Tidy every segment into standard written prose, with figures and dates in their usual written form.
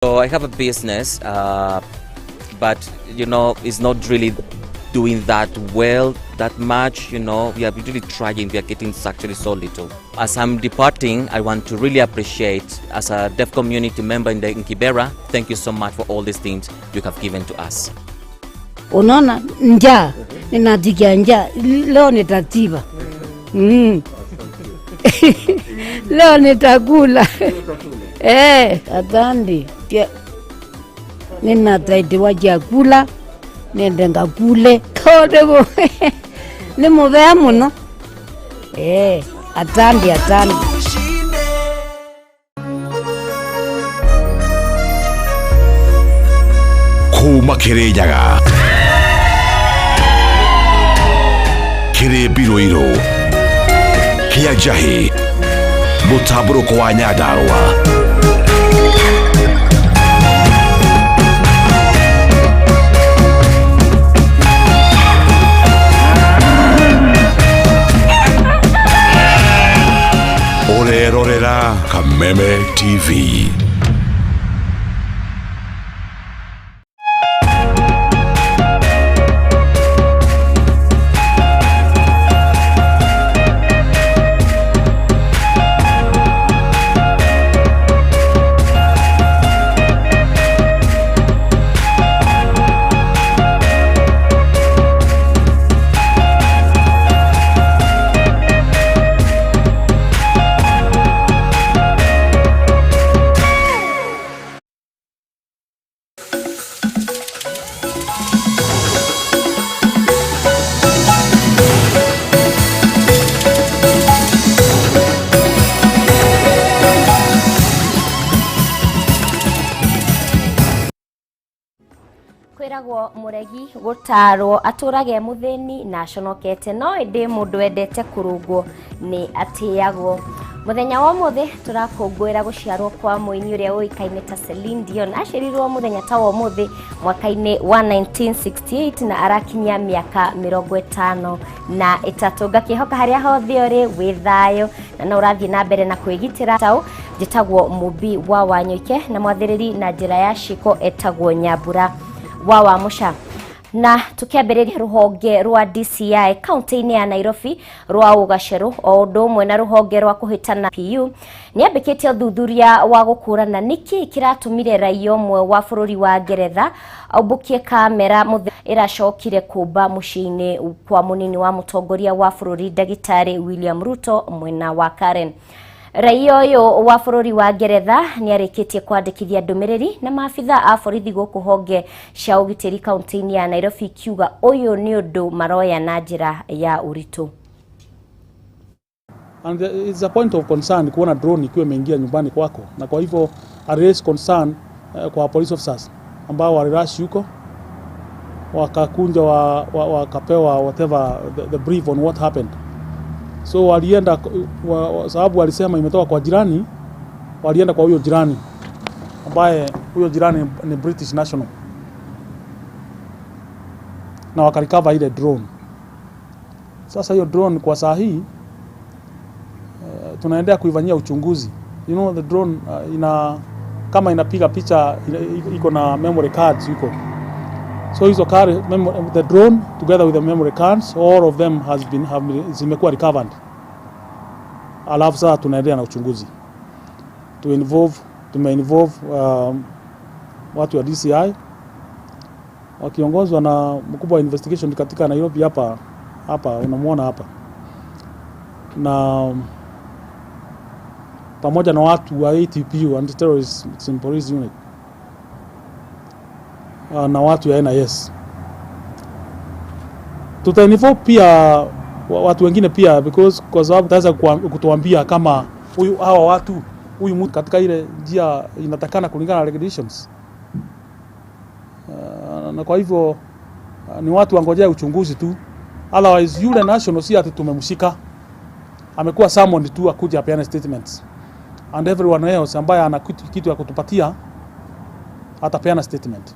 So I have a business, but it's not really doing that well that much. We are really trying. We are getting actually so little. As I'm departing, I want to really appreciate, as a deaf community member in Kibera, thank you so much for all these things you have given to us. Unaona njaa, ninasikia njaa leo, nitashiba. Leo nitakula. Eh, asante. Ninasaidiwa chakula nende ngakule tondu ni muvea muno. Eh, asante, asante. Kuma Kirinyaga kĩrĩ mbirũirũ kĩa njahĩ mũtambũrũko wa Nyandarũa. Ũrerorera Kameme TV. Kwĩragwo mũregi gũtarwo atũrage mũthĩni na aconokete, no ĩndĩ mũndũ wendete kũrũngwo nĩ atĩagwo. Mũthenya wa ũmũthĩ tũrakũngũĩra gũciarwo kwa mũini ũrĩa ũĩkaine ta Celine Dion. Aciarirwo mũthenya ta wa ũmũthĩ mwaka-inĩ wa 1968 na arakinyia mĩaka 53. Ngakĩhoka harĩa hothe ũrĩ wĩ thayũ na no ũrathiĩ na mbere na kwĩgitĩra. Tau njĩtagwo Mũmbi wa Wanyũike na mwathĩrĩri na njĩra ya ciko etagwo Nyambura wa Wamũca. Na tukiambĩrĩria, rũhonge rwa DCI kaunti-inĩ ya Nairobi rwa Ũgacerũ o ũndũ ũmwe na rũhonge rwa kũhĩtana PU nĩambĩkĩte ũthuthuria wa gũkũrana nĩkĩ kĩratũmire raia ũmwe wa bũrũri wa Ngeretha aumbũkie kamera ĩracokire kũmba mũciĩ-inĩ kwa mũnini wa mũtongoria wa bũrũri ndagĩtarĩ William Ruto mwena wa Karen. Raia ũyũ wa bũrũri wa Ngeretha nĩarĩkĩtie kwandĩkithia ndũmĩrĩri na maabitha a borithi gũkũ honge cia ũgitĩri kaunti-inĩ ya Nairobi ikiuga ũyũ nĩ ũndũ maroya na njĩra ya ũritũ. And it's a point of concern kuona drone ikiwa imeingia nyumbani kwako, na kwa hivyo I raise concern kwa police officers ambao walirush huko wakakunja wakapewa whatever the brief on what happened. So walienda sababu walisema imetoka kwa jirani, walienda kwa huyo jirani ambaye huyo jirani ni British national na wakarecover ile drone. Sasa hiyo drone kwa saa hii tunaendelea kuifanyia uchunguzi. The drone ina kama inapiga picha iko na memory cards iko. So hizo card, the drone together with the memory cards, all of them has been zimekuwa recovered. Alafu sasa tunaendelea na uchunguzi. Tume involve watu wa DCI wakiongozwa na mkubwa wa investigation katika Nairobi hapa hapa, unamuona hapa, na pamoja na watu wa ATPU, Anti-Terrorism Police Unit, na watu ya NIS. Tuta involve pia watu wengine pia because kwa sababu taweza kutuambia kama huyu hawa watu huyu mtu katika ile njia inatakana kulingana na regulations. Na kwa hivyo ni watu wangojea uchunguzi tu. Otherwise yule national si ati tumemshika, amekuwa summoned tu akuja apeane statements, and everyone else ambaye ana kitu ya kutupatia atapeana statement.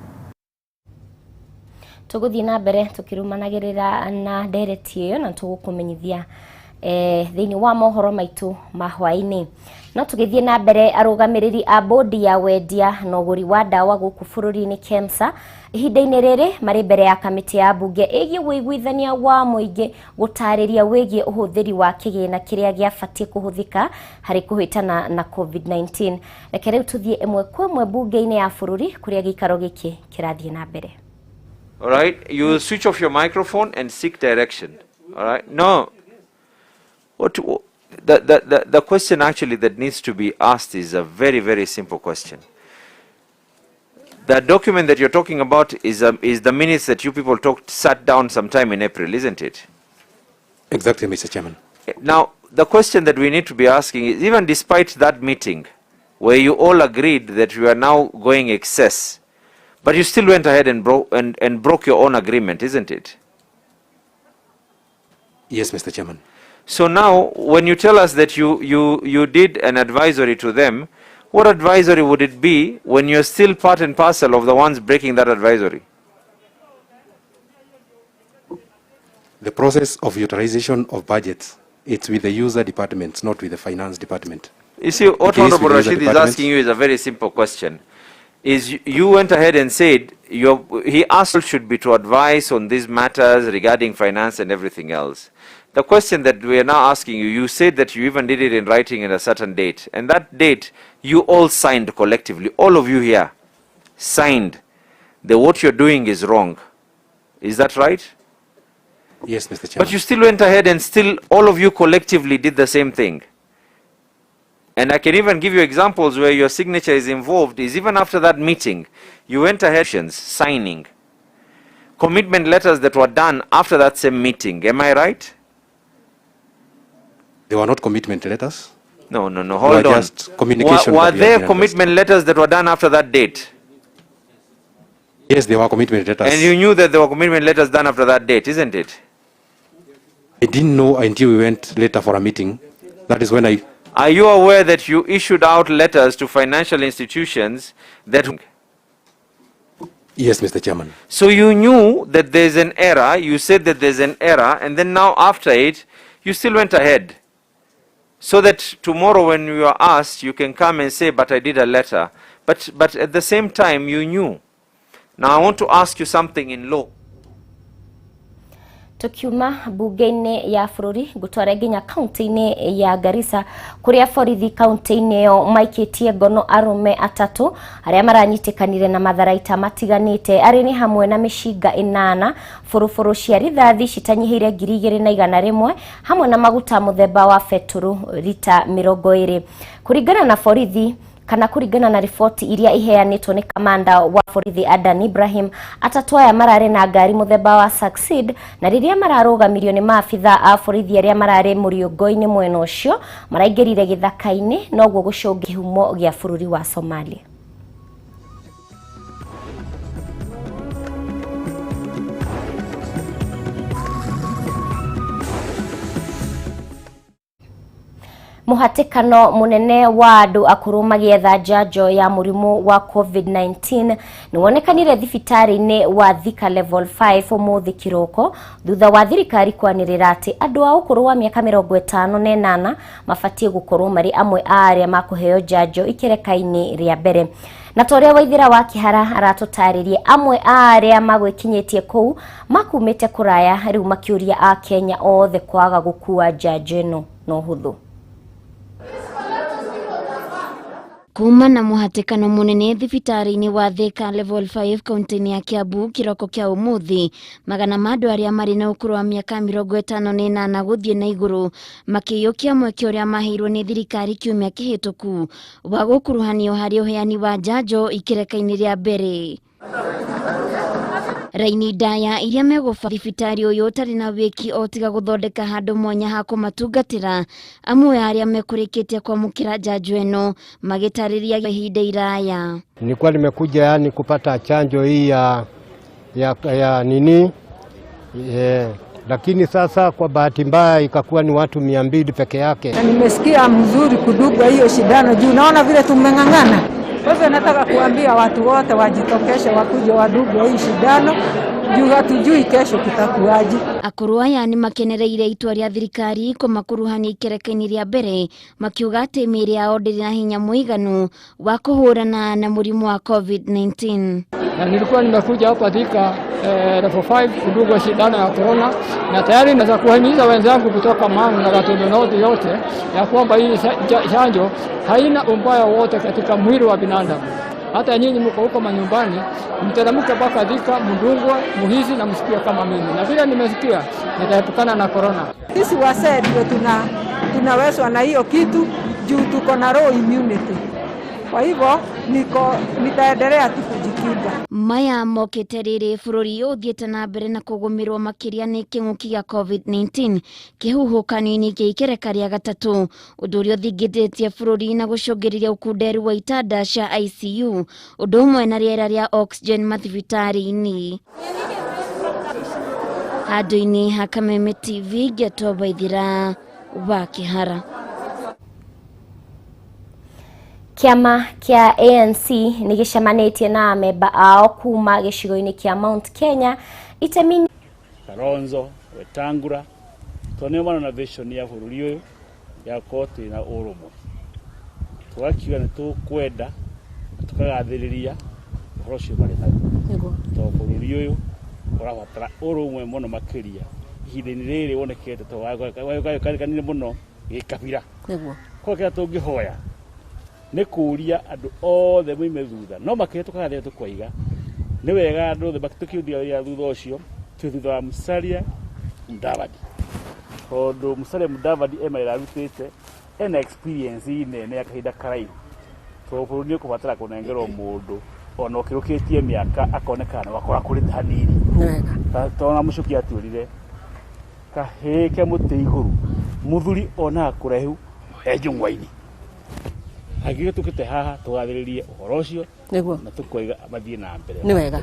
Tũgũthiĩ na mbere tũkĩrũmanagĩrĩra na ndereti ĩyo na tũgũkũmenyithia thĩinĩ wa mohoro maitũ ma hwaĩ-inĩ. No tũgĩthiĩ na mbere, arũgamĩrĩri a bodi ya wendia na ũgũri wa ndawa gũkũ bũrũri-inĩ KEMSA ihinda-inĩ rĩrĩ marĩ mbere ya kamĩtĩ ya mbunge ĩgiĩ ũiguithania wa mũingĩ gũtarĩria wĩgiĩ ũhũthĩri wa kĩgĩna kĩrĩa gĩabatiĩ kũhũthĩka harĩ kũhĩtana na COVID-19. Reke rĩu tũthiĩ ĩmwe kwa ĩmwe mbunge-inĩ ya bũrũri kũrĩa gĩikaro gĩkĩ kĩrathiĩ na mbere. All right, you will switch off your microphone and seek direction. All right, no. What the question actually that needs to be asked is a very, very simple question. The document that you're talking about is the minutes that you people sat down sometime in April, isn't it? Exactly, Mr. Chairman. Now, the question that we need to be asking is, even despite that meeting, where you all agreed that we are now going excess, but you still went ahead and broke your own agreement, isn't it? Yes, Mr. Chairman. So now, when you tell us that you did an advisory to them, what advisory would it be when you're still part and parcel of the ones breaking that advisory? The process of utilization of budgets, it's with the user departments, not with the finance department. You see, what Honorable Rashid is asking you is a very simple question. Is you went ahead and said, he asked should be to advise on these matters regarding finance and everything else. The question that we are now asking you, you said that you even did it in writing at a certain date. And that date, you all signed collectively, all of you here signed that what you're doing is wrong. Is that right? Yes, Mr. Chairman. But you still went ahead and still all of you collectively did the same thing. And I can even give you examples where your signature is involved, is even after that meeting, you went ahead signing commitment letters that were done after that same meeting. Am I right? They were not commitment letters. No, no, no. Hold on. Just communication. Were there commitment letters that were done after that date? Yes, there were commitment letters. And you knew that there were commitment letters done after that date, isn't it? I didn't know until we went later for a meeting. That is when I... Are you aware that you issued out letters to financial institutions that... Yes, Mr. Chairman. So you knew that there's an error, you said that there's an error, and then now after it, you still went ahead. So that tomorrow when you are asked, you can come and say, but I did a letter. But at the same time, you knew. Now I want to ask you something in law. Tukiuma bunge-inĩ ya bũrũri ngũtware nginya kaunti-inĩ ya Garissa kũrĩa borithi kaunti-inĩ ĩyo maikĩtie ngono arũme atatũ arĩa maranyitĩkanire na matharaita matiganĩte arĩ nĩ hamwe na mĩcinga 8, bũrũbũrũ cia rithathi citanyihĩire 2100 hamwe na maguta mũthemba wa betũrũ rita 20. Kũringana na borithi kana kũringana na riboti iria iheanĩtwo nĩ kamanda wa borithi Adan Ibrahim, atatũ aya mararĩ na ngari mũthemba wa Succeed na rĩrĩa mararũgamirio nĩ maabitha a borithi arĩa mararĩ mũriũngo-inĩ mwena ũcio maraingĩrire gĩthaka-inĩ noguo gũcũnga kĩhumo gĩa bũrũri wa Somalia. Muhatĩkano munene wa andũ akũrũ magĩetha njanjo ya mũrimũ wa COVID-19 nĩwonekanire thibitarĩ-inĩ wa Thika Level 5 ũmũthĩ kĩroko thutha wa thirikari kwanĩrĩra atĩ andũ a ũkũrũ wa mĩaka 58 mabatiĩ gũkorwo marĩ amwe a arĩa makũheo njanjo ikereka-inĩ rĩa mbere. Na toria Waithira wa Kihara aratũtarĩrie amwe a arĩa magwĩkinyĩtie kũu makumĩte kũraya rĩu makĩũria a Kenya othe kwaga gũkua njanjo ĩno no hũthũ. Kuma na muhatikano munene thibitarĩ-inĩ wa Thika Level 5 kaunti-inĩ ya Kiambu kiroko kia umuthi magana ma andũ arĩa marĩ na ũkũrũ wa mĩaka 58 gũthiĩ na igũrũ makĩiyũkia mweke ũrĩa maheirwo nĩ thirikari kiumia kĩhĩtũku wa gũkuruhanio harĩ ũheani wa njanjo ikereka-inĩ rĩa mbere. Raini ndaya iria megũba thibitarĩ ũyũ ũtarĩ na wĩki o tiga gũthondeka handũ mwanya ha kũmatungatĩra amwe arĩa mekũrĩkĩtie kwamũkĩra njanjo ĩno magĩtarĩria ihinda iraya. Nilikuwa nimekuja yani kupata chanjo hii ya nini lakini sasa kwa bahati mbaya ikakuwa ni watu 200 peke yake. Na nimesikia mzuri kudugwa hiyo shindano juu naona vile tumeng'ang'ana. Kwa hivyo nataka kuambia watu wote wajitokeshe wakuje wadugwe hii shindano juu hatujui kesho kutakuwaje. Akũrũ aya nĩ makenereire itua rĩa thirikari kũmakuruhania ikereka-inĩ rĩa mbere, makiuga atĩ mĩĩrĩ yao ndĩrĩ na hinya mũiganu wa kũhũrana na mũrimũ wa COVID-19. Na nilikuwa nimekuja hapa Thika level 5 kudungwa sindano ya corona, na tayari naweza kuhimiza wenzangu kutoka Mang'u na Gatundu North yote ya kwamba hii chanjo haina ubaya wote katika mwili wa binadamu. Hata nyinyi mko huko manyumbani, mteremke mpaka Thika, mdungwe, muhisi na msikie kama mimi. Na vile nimesikia, nitaepukana na corona. Sisi wasee ndio tunawezwa na hiyo kitu juu tuko na low immunity. Kwa hivyo nitaendelea tu kujikinga. Maya mokĩte rĩrĩ bũrũri ũthiĩte na mbere na kũgũmĩrwo makĩria nĩ kĩng'ũki gĩa COVID-19 kĩhuhũkanio-inĩ kĩa ikereka rĩa gatatũ, ũndũ ũrĩa ũthingithĩtie bũrũri na gũcũngĩrĩria ũkunderu wa itanda cia ICU ũndũ ũmwe na rĩera rĩa oxygen mathibitarĩ-inĩ. Handũ-inĩ ha Kameme TV ngĩetwo Waithira wa Kĩhara. Kĩama kĩa ANC nĩ gĩcemanĩtie na amemba ao kuma gĩcigo-inĩ kĩa Mount Kenya itemi Kalonzo Wetangula tondũ nĩo marona vision ya bũrũri ũyũ ya gũkorwo twĩna ũrũmwe, tũgakiuga nĩ tũkwenda na tũkagathĩrĩria ũhoro ũcio marĩ naguo, tondũ bũrũri ũyũ ũrabatara ũrũmwe mũno makĩria ihinda-inĩ rĩrĩ wonekete tondũ wagayũkanire mũno gĩkabira. Koguo kĩrĩa tũngĩhoya nĩ kũũria andũ othe moime thutha, no makĩria tũkagathĩrĩria tũkoiga nĩ wega andũ othe tũkĩruta wĩra thutha ũcio twĩ thutha wa Musalia Mudavadi, tondũ Musalia Mudavadi e mawĩra arutĩte, ena experience nene ya kahinda karaihu, tondũ bũrũri nĩ ũkũbatara kũnengerwo mũndũ ona ũkĩrũkĩtie mĩaka akonekana nĩ wakora kũrĩte hanini. Tondũ ona Mũcuki atwĩrire kahĩĩ ke mũtĩ igũrũ mũthuri onaga kũraihu e njũng'wa-inĩ. Angĩkorwo tũkĩte haha tũgathĩrĩrie ũhoro ũcio na tũkoiga mathiĩ na mbere. Nĩ wega,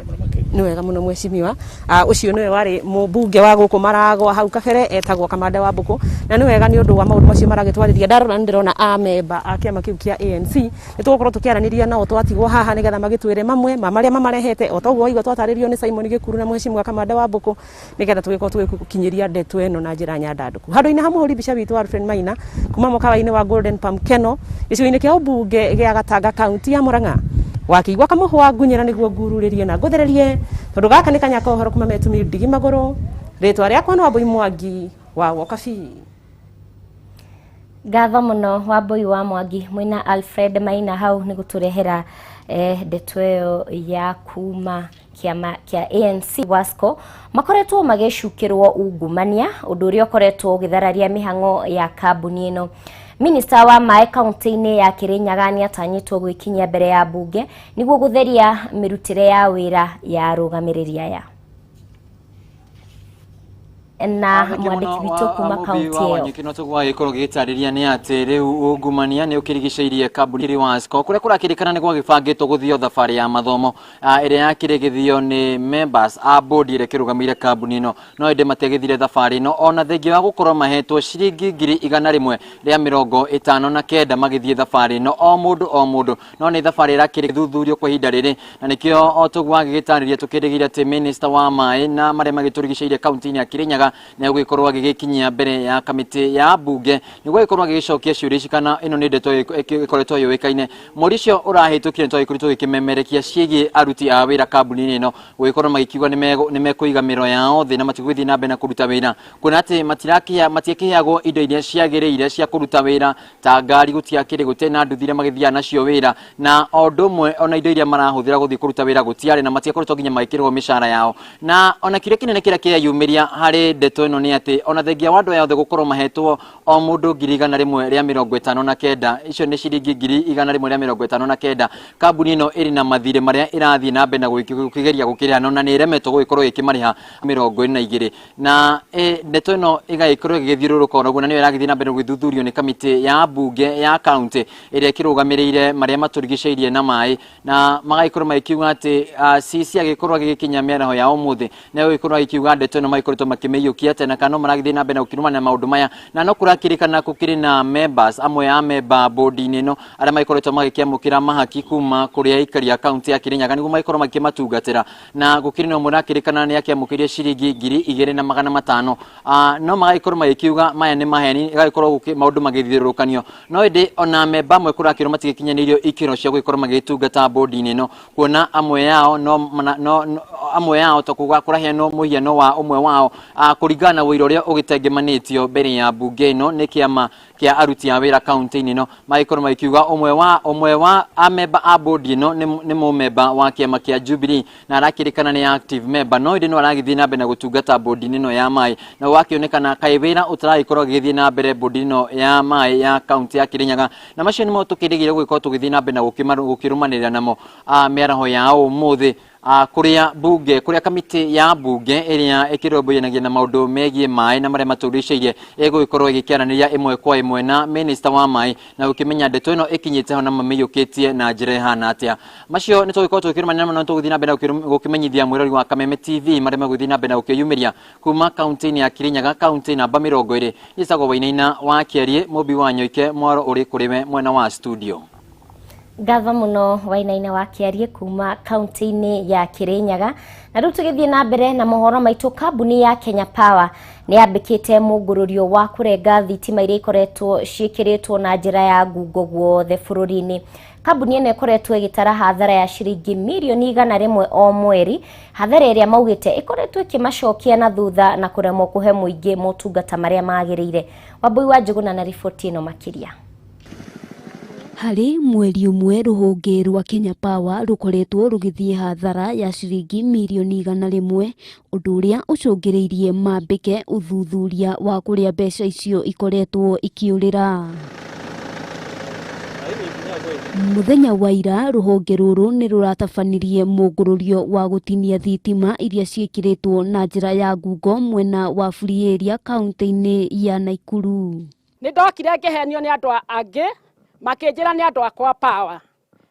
nĩ wega mũno mheshimiwa. Ũcio nĩwe warĩ mũmbunge wa gũkũ Maragwa hau kabere, etagwo Kamande wa Mbũkũ, na nĩ wega nĩ ũndũ wa maũndũ macio maragĩtwarĩria. Ndarora nĩ ndĩrona amemba a kĩama kĩu kĩa ANC, nĩ tũgũkorwo tũkĩaranĩria nao twatigwo haha nĩgetha magĩtwĩre mamwe ma marĩa mamarehete, o ta ũguo waigua twatarĩrio nĩ Simon Gĩkuru na mheshimiwa Kamande wa Mbũkũ, nĩgetha tũgĩkorwo tũgĩkinyĩria ndeto ĩno na njĩra nyandandũku. Handũ-inĩ ha mũhũri mbica witũ Alfred Maina kuma mũkawa-inĩ wa Golden Palm Keno gĩcigo-inĩ kĩa ũmbunge gĩa Gatanga kaunti ya Murang'a, wakĩigua kamũhwa ngunyĩra nĩguo ngururĩrie na ngũthererie, tondũ gaka nĩ kanya ka ũhoro kuma metumi ndigi magũrũ. Rĩtwa rĩakwa nĩ Wambui Mwangi wa Wokabi. Ngatho mũno Wambui wa Mwangi mwĩna Alfred Maina hau nĩ gũtũrehera ndeto ĩyo ya kuma kĩama kĩa ANC. Wasco makoretwo magĩcukĩrwo ungumania, ũndũ ũrĩa ũkoretwo ũgĩthararia mĩhang'o ya kambuni ĩno. Minista wa maĩ kaunti-inĩ ya Kirinyaga nĩatanyĩtwo gwĩkinyia mbere ya mbunge nĩguo gũtheria mĩrutĩre ya wĩra ya arũgamĩrĩri aya. Na mwandĩki witũ kuma kaunti ĩyo Kĩno tũgwagĩkorwo gĩgĩtarĩria nĩ atĩ rĩu ungumania nĩ ũkĩrigicĩirie kambuni Wasco kũrĩa kũrakĩrĩkana nĩ gwagĩbangĩtwo gũthio thabarĩ ya mathomo ĩrĩa yakĩrĩ gĩthio nĩ members a board ĩrĩa ĩkĩrũgamĩire kambuni ĩno, no ĩndĩ matiagĩthire thabarĩ ĩno ona thengia wa gũkorwo mahetwo ciringi 159,000 magĩthiĩ thabarĩ ĩno o mũndũ o mũndũ, no nĩ thabarĩ ĩrakĩrĩ thuthurio kwa ihinda rĩrĩ, na nĩkĩo o tũgwagĩgĩtarĩria tũkĩrĩgĩire atĩ minister wa maĩ na marĩa magĩtũrigicĩirie kaunti-inĩ ya Kirinyaga nĩ egũgĩkorwo agĩgĩkinyia mbere ya kamĩtĩ ya mbunge nĩguo agĩkorwo agĩgĩcokia ciũria ici, kana ĩno nĩ ndeto ĩkoretwo yũĩkaine mweri ũcio ũrahĩtũkire. Nĩtwagĩkoretwo gĩkĩmemerekia ciĩgiĩ aruti a wĩra kambuni-inĩ ĩno gũgĩkorwo magĩkiuga nĩ mekũiga mĩro yao thĩ na matigũgĩthiĩ na mbere na kũruta wĩra, kuona atĩ matiakĩheagwo indo iria ciagĩrĩire cia kũruta wĩra ta ngari, gũtiakĩrĩ gũtirĩ na nduthi iria magĩthiaga nacio wĩra, na o ũndũ ũmwe ona indo iria marahũthĩra gũthiĩ kũruta wĩra gũtiarĩ, na matiakoretwo nginya magĩkĩrĩhwo mĩcara yao. Na ona kĩrĩa kĩnene kĩrĩa kĩreyumĩria harĩ ndeto ĩno nĩ atĩ ona thengia wa andũ aya othe gũkorwo mahetwo o mũndũ 159,000, icio nĩ ciringi 159,000, kambuni ĩno ĩrĩ na mathirĩ marĩa ĩrathiĩ na mbere na gũkĩgeria gũkĩrĩha, no na nĩ ĩremetwo gũgĩkorwo ĩkĩmarĩha 22, na ndeto ĩno ĩgagĩkorwo ĩgĩgĩthiũrũrũka o ũguo, na nĩyo ĩragĩthiĩ na mbere gũgĩthuthurio nĩ kamĩtĩ ya mbunge ya kaunti ĩrĩa ĩkĩrũgamĩrĩire marĩa matũrigicĩirie na maĩ, na magagĩkorwo magĩkiuga atĩ CC agĩkorwo agĩgĩkinya mĩaraho ya ũmũthĩ nĩ agũgĩkorwo agĩkiuga ndeto ĩno magĩkoretwo makĩmĩiyũkia. maiyũkia atĩa na kana no maragĩthiĩ na mbere na gũkĩrũmana maũndũ maya na no kũrakĩrĩkana gũkĩrĩ na members amwe a member bodi-inĩ ĩno arĩa magĩkoretwo magĩkĩamũkĩra mahaki kuma kũrĩ aikari a kaunti ya Kirinyaga nĩguo magĩkorwo makĩmatungatĩra na gũkĩrĩ na ũmwe ũrakĩrĩkana nĩ akĩamũkĩria ciringi 2500. No magagĩkorwo magĩkiuga maya nĩ maheni, ĩgagĩkorwo maũndũ magĩthiũrũrũkanio, no ĩndĩ ona memba amwe kũrakĩrwo matigĩkinyanĩirio ikĩro cia gũgĩkorwo magĩtungata bodi-inĩ ĩno, kuona amwe yao no amwe yao to kuga kũraheanwo mũhiano wa ũmwe wao kũringana na ũira ũrĩa ũgĩtengemanĩtio mbere ya mbunge ĩno nĩ kĩama kĩa aruti a wĩra kaunti-inĩ ĩno, magĩkorwo magĩkiuga ũmwe wa amemba a bodi ĩno nĩ mũmemba wa kĩama kĩa Jubilee na arakĩrĩkana nĩ active member, no ĩndĩ no aragĩthiĩ na mbere na gũtungata bodi-inĩ ĩno ya maĩ, na gwakĩonekana kaĩ wĩra ũtaragĩkorwo ũgĩthiĩ na mbere bodi ĩno ya maĩ ya kaunti ya Kirinyaga. Na macio nĩmo tũkĩrĩgĩrĩire gũgĩkorwo tũgĩthiĩ na mbere na gũkĩrũmanĩrĩra namo mĩaraho ya ũmũthĩ, kuria bunge kuria kamiti ya bunge ĩrĩa ĩkĩrũmbũyanagia na maũndũ megiĩ maĩ na marĩa matũrigicĩirie ĩgũgĩkorwo ĩgĩkĩaranĩria ĩmwe kwa ĩmwe na minister wa maĩ na gũkĩmenya ndeto ĩno ĩkinyĩte ho na mamĩiyũkĩtie na njĩra ĩhana atĩa. Macio nĩ tũgũgĩkorwo tũgĩkĩrũmanĩra mũno, tũgũthiĩ na mbere na gũkĩmenyithia mwĩrori wa Kameme TV marĩa megũthiĩ na mbere na gũkĩyumĩria kuma kaunti-inĩ ya Kirinyaga, kaunti namba 20. Gĩcagwo Wainaina wa Kĩariĩ, Mũmbi wa Nyoike, mwaro ũrĩ kũrĩ we mwena wa studio. Ngatho muno Wainaina wa Kĩariĩ kuma kaunti-inĩ ya Kirinyaga. Na rĩu tũgĩthiĩ na mbere na mohoro maitũ, kambuni ya Kenya Power nĩ yambĩkĩte mũngũrũrio wa kũrenga thitima iria ikoretwo ciĩkĩrĩtwo na njĩra ya ngungo guothe bũrũri-inĩ. Kambuni ĩno ĩkoretwo ĩgĩtara hathara ya ciringi mirioni 100 o mweri, hathara ĩrĩa maugĩte ĩkoretwo ĩkĩmacokia na thutha na kũremwo kũhe mũingĩ motungata marĩa magĩrĩire. Wambui wa Njũgũna na riboti ĩno makĩria. Harĩ mweri ũmwe rũhonge rwa Kenya Power rũkoretwo rũgĩthiĩ hathara ya ciringi mirioni 100, ũndũ ũrĩa ũcũngĩrĩirie mambĩke ũthuthuria wa kũrĩa mbeca icio ikoretwo ikĩũrĩra. Mũthenya wa ira rũhonge rũrũ nĩ rũratabanirie mũngũrũrio wa gũtinia thitima iria ciĩkĩrĩtwo na njĩra ya ngungo mwena wa Free Area kaunti-inĩ ya Nakuru. Nĩ ndokire ngĩhenio nĩ andũ angĩ makĩnjĩra nĩ andũ a kwa Power,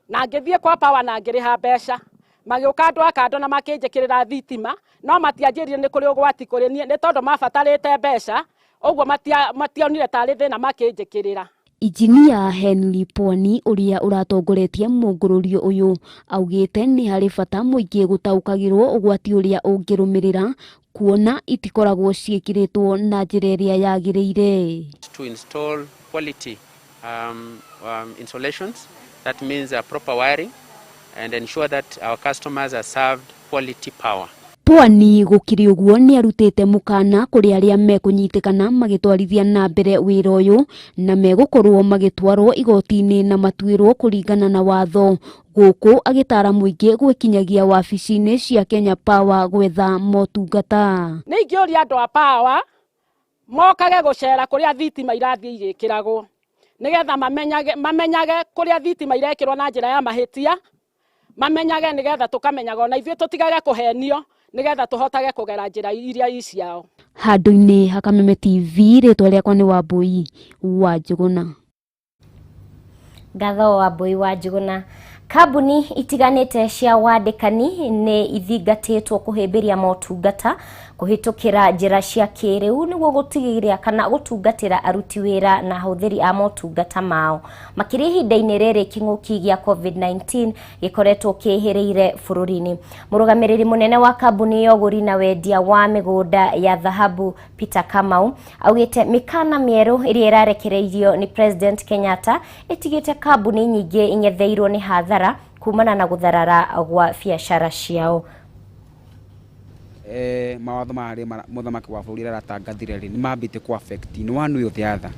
na ngĩthiĩ kwa Power na ngĩrĩha mbeca, magĩũka andũ a kando na makĩnjĩkĩrĩra thitima, no matianjĩrire nĩ kũrĩ ũgwati kũrĩ niĩ nĩ tondũ mabatarĩte mbeca, ũguo mationire tarĩ thĩna makĩnjĩkĩrĩra. Injinia Henry Pwani ũrĩa ũratongoretie mũngũrũrio ũyũ augĩte nĩ harĩ bata mũingĩ gũtaũkagĩrwo ũgwati ũrĩa ũngĩrũmĩrĩra kuona itikoragwo ciĩkĩrĩtwo na njĩra ĩrĩa yagĩrĩire. To install quality installations, that means proper wiring, and ensure that our customers are served quality power. Pwani gũkĩrĩ ũguo nĩ arutĩte mũkana kũrĩ arĩa mekũnyitĩkana magĩtwarithia na mbere wĩra ũyũ na megũkorwo magĩtwarwo igoti-inĩ na matuĩrwo kũringana na watho, gũkũ agĩtara mũingĩ gwĩkinyagia wabici-inĩ cia Kenya Power gwetha motungata. Nĩ ingĩũria andũ a Power mokage gũcera kũrĩa thitima irathiĩ igĩkĩragwo nĩgetha mamenyage kũrĩa thitima irekĩrwo na njĩra ya mahĩtia, mamenyage nĩgetha tũkamenyaga ona ithuĩ tũtigage kũhenio nĩgetha tũhotage kũgera njĩra iria i ciao. Handũ-inĩ ha Kameme TV, rĩtwa rĩakwa nĩ Wambui wa Njũgũna. Ngatho Wambui wa Njũgũna. Kambuni itiganĩte cia wandĩkani nĩ ithingatĩtwo kũhĩmbĩria motungata kũhĩtũkĩra njĩra cia kĩrĩu nĩguo gũtigĩrĩra kana gũtungatĩra aruti wĩra na ahũthĩri a motungata mao, makĩria ihinda-inĩ rĩrĩ kĩng'ũki gĩa COVID-19 gĩkoretwo kĩhĩrĩire bũrũri-inĩ. Mũrũgamĩrĩri mũnene wa kambuni ya ũgũri na wendia wa mĩgũnda ya thahabu Peter Kamau augĩte mĩkana mĩerũ ĩrĩa ĩrarekereirio nĩ President Kenyatta ĩtigĩte kambuni nyingĩ ing'etheirwo nĩ hathara kumana na gũtharara gwa biacara ciao. Mawatho marĩa mũthamaki wa bũrũri aratangathire rĩ nĩ mambĩte ku affect in one way or the other,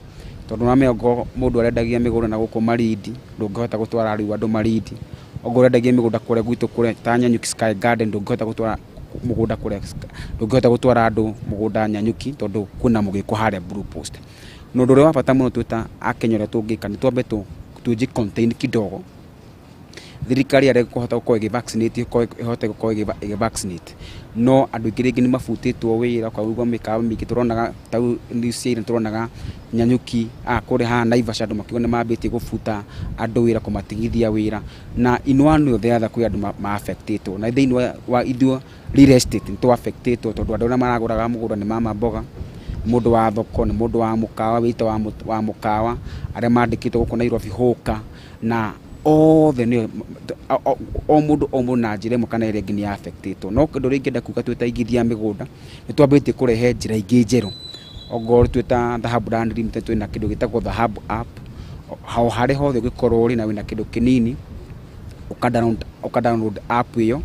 tondũ na mĩongo mũndũ arendagia mĩgũnda na gũkũ Malindi ndũngĩhota gũtwara rĩu andũ Malindi, okorwo ũrendagia mĩgũnda kũrĩa gwitũ kũrĩa ta Nanyuki Sky Garden ndũngĩhota gũtwara mũgũnda kũrĩa, ndũngĩhota gũtwara andũ mũgũnda Nanyuki tondũ kwĩna mũgĩkũ harĩa Blue Post. Na ũndũ ũrĩa wa bata mũno twĩ ta Akenya ũrĩa tũngĩka nĩ twambe tũnji contain kidogo Thirikari yarega kũhota gũkorwo ĩgĩ vaccinate, ĩhote gũkorwo ĩgĩ vaccinate, no andũ aingĩ rĩngĩ nĩ mabutĩtwo wĩra ũkaigua mĩkawa mĩingĩ tũronaga tau news cia ira tũronaga Nyanyuki kũrĩa haha Naivasha andũ makiuga nĩ mambĩtie gũbuta andũ wĩra, kũmatigithia wĩra, na in one way or the other kwĩ andũ ma affectĩtwo. Na thĩinĩ wa ithuĩ real estate nĩ tũ affectĩtwo tondũ andũ arĩa maragũraga mũgũnda nĩ mama mboga, mũndũ wa thoko, nĩ mũndũ wa mũkawa, wĩta wa mũkawa, arĩa mandĩkĩtwo gũkũ Nairobi hũka, na othe nĩ o mũndũ o mũndũ na njĩra ĩmwe kana ĩrĩa ĩngĩ nĩ affectĩtwo. No kĩndũ rĩngĩ ngĩenda kuga twĩ ta aigithia a mĩgũnda nĩ twambĩtie kũrehe njĩra ingĩ njerũ. Ongorwo twĩ ta Dhahabu Land Limited twĩna kĩndũ gĩtagwo Dhahabu App, o harĩa hothe ũngĩkorwo ũrĩ na wĩna kĩndũ kĩnini ũka download app ĩyo,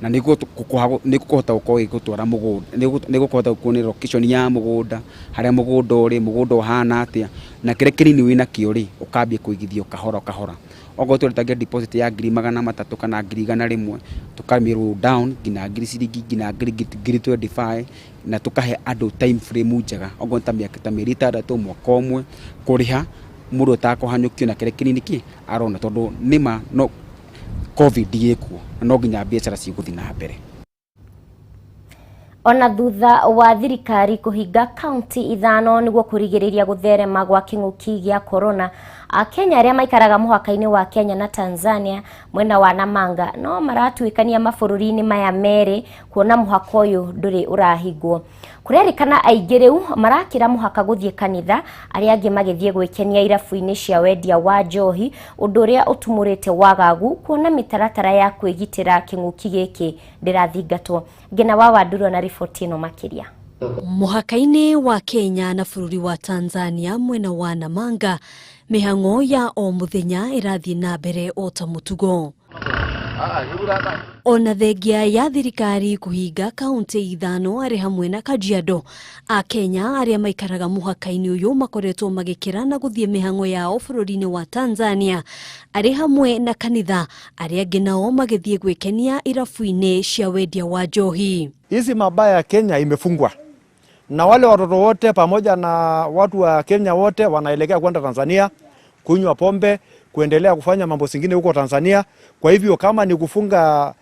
na nĩ gũkũhota gũkorwo ĩgĩgũtwara mũgũnda, nĩ gũkũhota gũkuonia location ya mũgũnda, harĩa mũgũnda ũrĩ, mũgũnda ũhana atĩa, na kĩrĩa kĩnini wĩna kĩo rĩ, ũkambia kũigithio kahora o kahora. Okorwo tũretagia deposit ya 300,000 kana 100,000, tũkamĩ roll down nginya ngiri ciringi nginya ngiri 25, na tũkahe andũ time frame njega, okorwo nĩ ta mĩaka ta mĩeri 6, mwaka ũmwe kũrĩha mũndũ atakũhanyũkio na kĩrĩa kĩnini kĩ arona, tondũ nĩma no COVID ĩkuo na no nginya biacara cigũthiĩ na mbere. Ona thutha wa thirikari kũhinga kaunti 5 nĩguo kũrigĩrĩria gũtherema gwa kĩng'ũki gĩa corona, Akenya arĩa maikaraga mũhaka-inĩ wa Kenya na Tanzania mwena wa Namanga no maratuĩkania mabũrũri-inĩ maya merĩ kuona mũhaka ũyũ ndũrĩ ũrahingwo. Kũrerĩkana aingĩ rĩu marakĩra mũhaka gũthiĩ kanitha, arĩa angĩ magĩthiĩ gwĩkenia irabu-inĩ cia wendia wa njohi, ũndũ ũrĩa ũtumũrĩte wagagu kuona mĩtaratara ya kwĩgitĩra kĩng'ũki gĩkĩ ndĩrathingatwo. Ngina wa Wanduro na riboti ĩno makĩria. Mũhaka-inĩ wa Kenya na bũrũri wa Tanzania mwena wa Namanga, mĩhang'o ya o mũthenya ĩrathiĩ na mbere o ta mũtugo. Ona thengia ya thirikari kũhinga kaunti 5 arĩ hamwe na Kajiado, Akenya arĩa maikaraga mũhaka-inĩ ũyũ makoretwo magĩkĩra na gũthiĩ mĩhang'o yao bũrũri-inĩ wa Tanzania arĩ hamwe na kanitha, arĩa angĩ nao magĩthiĩ gwĩkenia irabu-inĩ cia wendia wa njohi. Hizi mabaya ya Kenya imefungwa na wale watoto wote pamoja na watu wa Kenya wote wanaelekea kwenda Tanzania kunywa pombe, kuendelea kufanya mambo zingine huko Tanzania. Kwa hivyo kama ni kufunga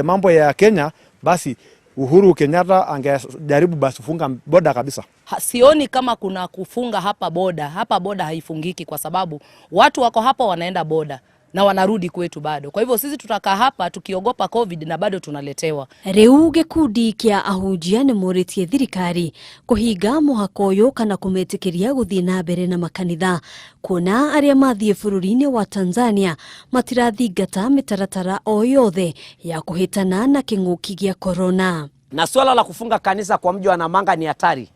mambo ya Kenya, basi Uhuru Kenyatta angejaribu basi kufunga boda kabisa. Sioni kama kuna kufunga hapa boda. Hapa boda haifungiki kwa sababu watu wako hapa wanaenda boda na wanarudi kwetu bado. Kwa hivyo sisi tutakaa hapa tukiogopa COVID na bado tunaletewa. Rĩu gĩkundi kĩa ahunjia nĩ morĩtie thirikari kũhinga mũhaka ũyũ kana kũmetĩkĩria gũthiĩ na mbere na makanitha, kuona arĩa mathiĩ bũrũri-inĩ wa Tanzania matirathingata mĩtaratara o yothe ya kũhĩtana na kĩng'ũki gĩa corona. Na swala la kufunga kanisa kwa mji wa Namanga ni hatari,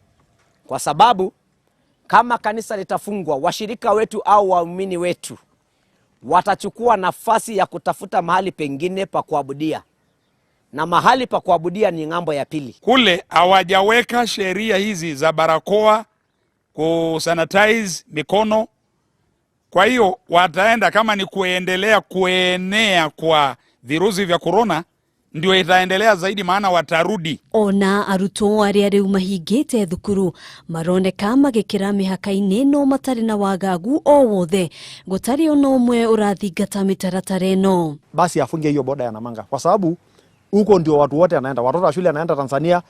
kwa sababu kama kanisa litafungwa, washirika wetu au waumini wetu watachukua nafasi ya kutafuta mahali pengine pa kuabudia, na mahali pa kuabudia ni ng'ambo ya pili. Kule hawajaweka sheria hizi za barakoa, kusanitize mikono. Kwa hiyo wataenda, kama ni kuendelea kuenea kwa virusi vya corona, ndio itaendelea zaidi, maana watarudi. Ona arutwo arĩa rĩu mahingĩte thukuru maroneka magĩkĩra mĩhaka-inĩ no matarĩ na wagagu o wothe, gũtarĩ ona ũmwe ũrathingata mĩtaratara ĩno. Basi afunge hiyo boda ya Namanga kwa sababu huko ndio watu wote wanaenda. Watoto wa shule wanaenda Tanzania,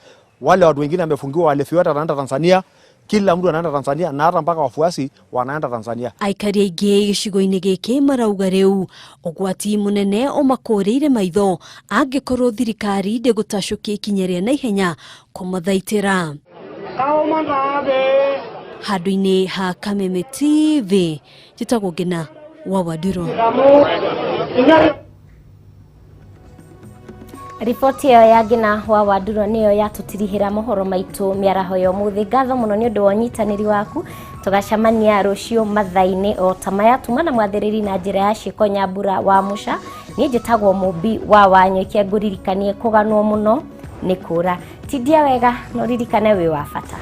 wale watu wengine wamefungiwa walevi wote wanaenda Tanzania, kila mtu anaenda Tanzania na hata mpaka wafuasi wanaenda Tanzania. Aikari aingĩ gĩcigo-inĩ gĩkĩ marauga rĩu ũgwati mũnene ũmakũrĩire maitho angĩkorwo thirikari ndĩgũtacũkia ikinya rĩa naihenya kũmathaitĩra. Handũ-inĩ ha Kameme TV, njĩtagwo Ngina wa Wandiro. Riboti ĩyo ya Ngina wa Wanduro nĩyo yatũtirihĩra mohoro maitũ mĩaraho ya ũmũthĩ. Ngatho mũno nĩ ũndũ wa ũnyitanĩri waku. Tũgacemania rũciũ mathaa-inĩ o ta maya. Tuma na mwathĩrĩri na njĩra ya ciĩko Nyambura wa Mũca. Niĩ njĩtagwo Mũmbi wa Wanyũikia, ngũririkanie kũganwo mũno nĩ kũra. Tindia wega na ũririkane wĩ wa bata.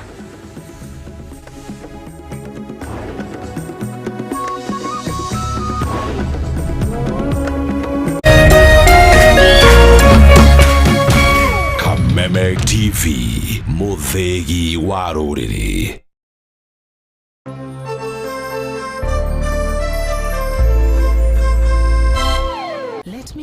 Kameme TV, mũthĩgi wa rũrĩrĩ. Let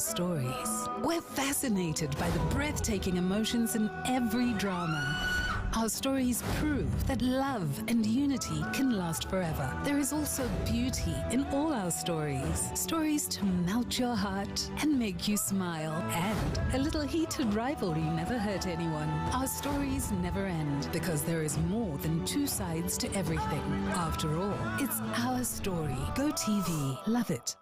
stories. We're fascinated by the breathtaking emotions in every drama. Our stories prove that love and unity can last forever. There is also beauty in all our stories. Stories to melt your heart and make you smile. And a little heated rivalry never hurt anyone. Our stories never end because there is more than two sides to everything. After all, it's our story. Go TV. Love it.